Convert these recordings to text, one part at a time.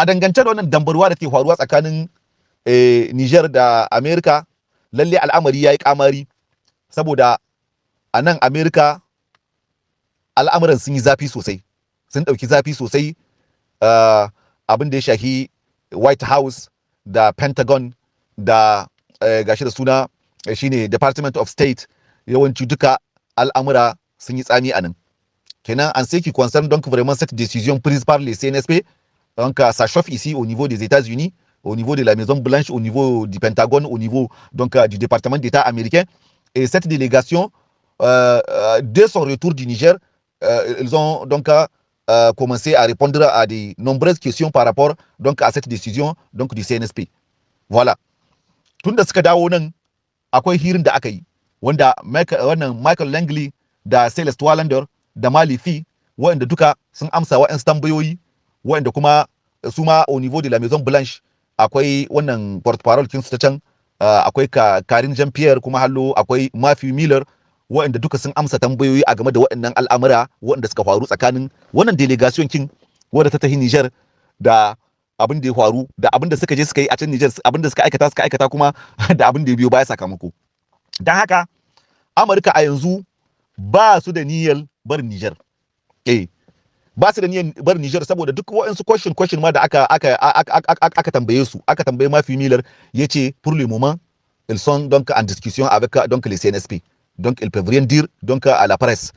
A dangance da wannan dambarwa da ke faruwa tsakanin Niger da America, lalle al'amari ya yi kamari, saboda a nan America al'amuran sun yi zafi sosai, sun ɗauki zafi sosai. Abin da ya shahi White House da Pentagon da gashi da suna shine Department of State, yawanci duka al'amura sun yi tsami a nan. Kenan, en ce qui concerne donc vraiment cette décision prise par les CNSP, donc ça chauffe ici au niveau des États-Unis, au niveau de la Maison Blanche, au niveau du Pentagone, au niveau donc du département d'État américain. Et cette délégation, dès son retour du Niger, ils ont donc commencé à répondre à de nombreuses questions par rapport donc à cette décision donc du CNSP. Voilà. Tun da suka dawo nan, akwai hirin da aka yi wanda wannan Michael Langley da Celeste Wallander da Malifi, waɗanda duka sun amsa waɗansu tambayoyi, waɗanda kuma su ma au niveau de la Maison Blanche akwai wannan porte-parole kinsu ta can, akwai Karine Jean-Pierre, kuma hallo akwai Matthew Miller, waɗanda duka sun amsa tambayoyi a game da waɗannan al'amura waɗanda suka faru tsakanin wannan délégation kin wadda ta tafi Niger, da abin da ya faru, da abin da suka je suka yi a can Niger, abin da suka aikata kuma da abin da ya biyo baya sakamako. Don haka Amurka a yanzu ba su da niyyar barin Niger. Ba su da niyyar barin Niger, saboda duk waɗansu question ma da aka tambaye su, aka tambaye Matthew Miller, yace pour le moment ils sont donc en discussion avec donc les CNSP, donc ils peuvent rien dire donc à la presse.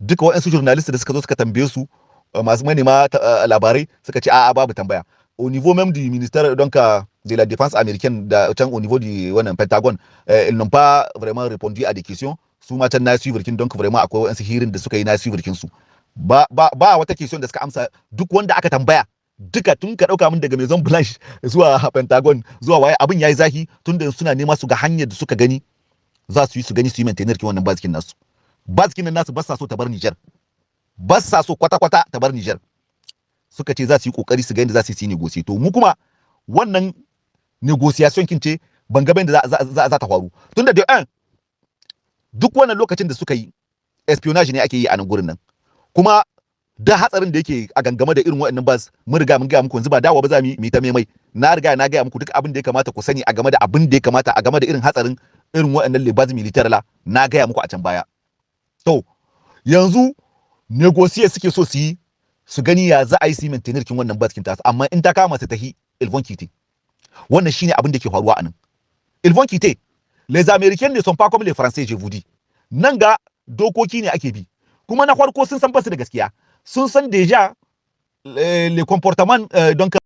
Duka waɗansu journalistes da suka zo suka tambaye su, masu manema labarai, suka ce a'a, babu tambaya. Au niveau même du ministère donc de la Défense américaine, da can au niveau du wannan Pentagone, ils n'ont pas vraiment répondu à des questions. Su ma can na suivre kin, donc vraiment akwai waɗansu hirin da suka yi, na suivre kin su, ba wata question da suka amsa. Duk wanda aka tambaya duka, tun ka dauka min daga Maison Blanche zuwa Pentagon zuwa waye, abin yayi zafi, tunda suna nema su ga hanyar da suka gani za su yi su gani su yi maintenir kin wannan base kin nasu. Base kin nasu ba sa so ta bar Niger, ba sa so kwata kwata ta bar Niger. Suka ce za su yi kokari su ga yadda za su yi négocier. To mu kuma wannan négociation kin ce ban ga da za ta faru, tunda da an duk wannan lokacin da suka yi, espionnage ne ake yi a nan gurin nan. Kuma da hatsarin da yake a gangame da irin waɗannan base, mun riga mun gaya muku. Yanzu ba dawowa ba za mu yi ta mai. Na riga na gaya muku duk abin da ya kamata ku sani a game da abin da ya kamata a game da irin hatsarin irin waɗannan les bases militaires là, na gaya muku a can baya. To yanzu négocier suke so su yi, su gani ya za a yi su yi maintenir kin wannan base kin tasu. Amma in ta kama su tahi, ils vont quitter. Wannan shine abin da ke faruwa a nan, ils vont quitter. Les Américains ne sont pas comme les Français, je vous dis. Nan ga dokoki ne ake bi. Kuma na farko sun san basu da gaskiya, sun san déjà les comportements donc